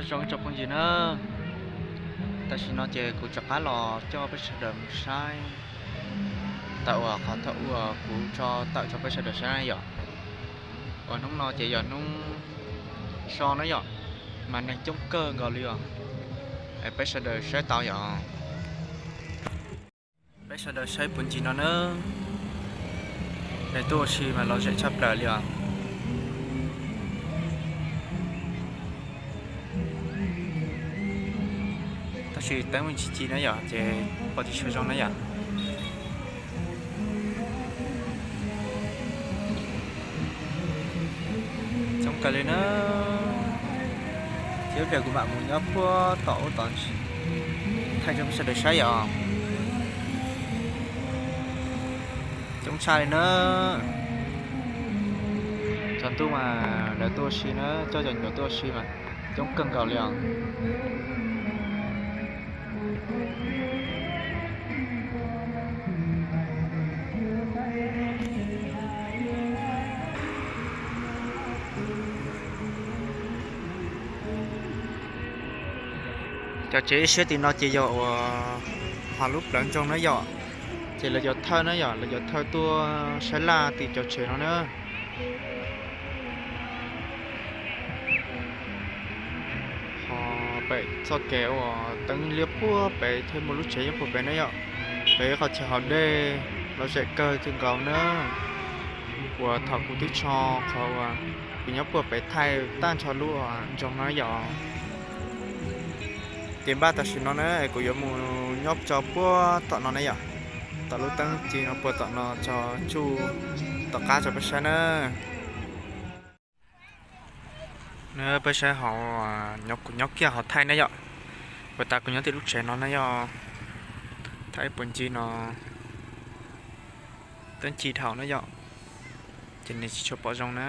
Zoo tsoom phooj ywg na, tam sim no ces kuv rov qab los coj peb sawv daws mus saib tawm uas qhov thawj uas kuv tso tawm rau peb sawv daws saib na yom. Uas hnub no ces yog hnub so na yom, mas neeg coob kawg nkaus li os. Es peb sawv daws saib tau yom. Peb sawv daws saib puag ncig no na, neeg tuaj ua si mas lom zem tshaj plaws li os. Tab sis teeb me ntsis ci na yom, ces pom tsis tshua zoo na yom. Coob kawg li na. Ces ib pliag kuv mam mus nyob puag tom ub tod thaij rau peb sawv daws saib yom. Coob tshaj li na. Cov ntuj mas lawv tuaj ua si na, coj cov nyuam tuaj ua si mas coob kawg nkaus li os. Cov tsev ib siab tim no ces yog uas hav lub plawv ntsoog na yom. Ces lawv cov thawj na yom, lawv cov thawj tuaj saib laj tim cov tsev no na. Ho pem txoj kev uas teeb liab puag pem thiab muaj lub tsev nyob puag pem na yom. Pem qhov chaw haus dej lom zem kawg kawg nkaus na. Uas thaum kuv twb tso qhov uas kuv nyob puag pem thaij tag nrho lub ntsoog no yom. Ces npaj tam sim no na kuv yuav mus nyob tso puag tom no na yom. Tom lub teeb ci no puag tom no tso tsuj tom qab rau peb saib na. Na peb saib hauv, kuv nyob kiag hauv thaij na yom. Puag ta kuv nyob tim lub tsev no na yom. Thaij puag ncig no, teeb ci dhau na yom, ces nws tsis tshua pom zoo na.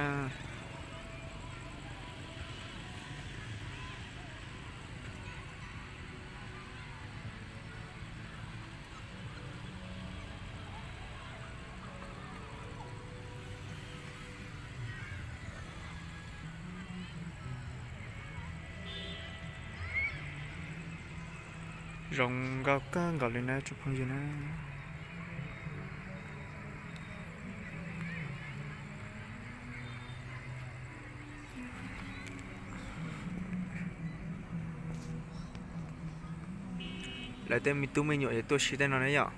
Zoo nkauj kawg nkaus li na tsoom phooj ywg na. Lawv tej me tub me nyuam yuav tuaj si tej no na yom.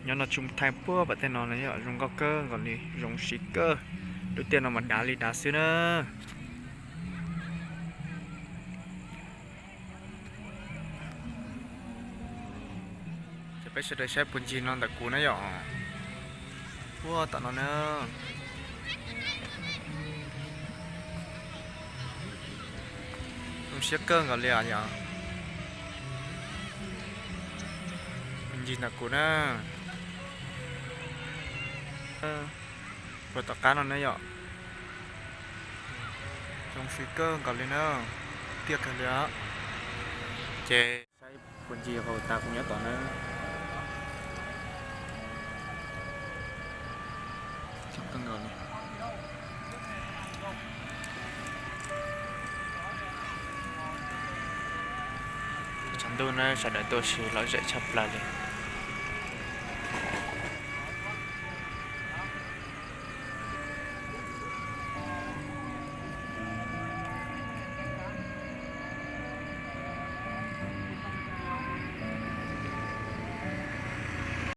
Nyob no tsuas thaij puag pem tej no na yom, zoo nkauj kawg nkaus li, zoo siab kawg. Lub caij no mas dav li dav xwb na. Ces peb sawv daws saib puag ncig no ntawm kuv na yom. Puag tom no na. Zoo siab kawg nkaus li os yom. Puag ncig ntawm kuv na. Puag tom qab no na yom. Zoo siab kawg nkaus li na. Tiaj kawg li os. Ces saib puag ncig hauv tas kuv nyob tom na. Coob kawg nkaus li. Tshav ntuj na sawv daws tuaj si lom zem tshaj plaws li.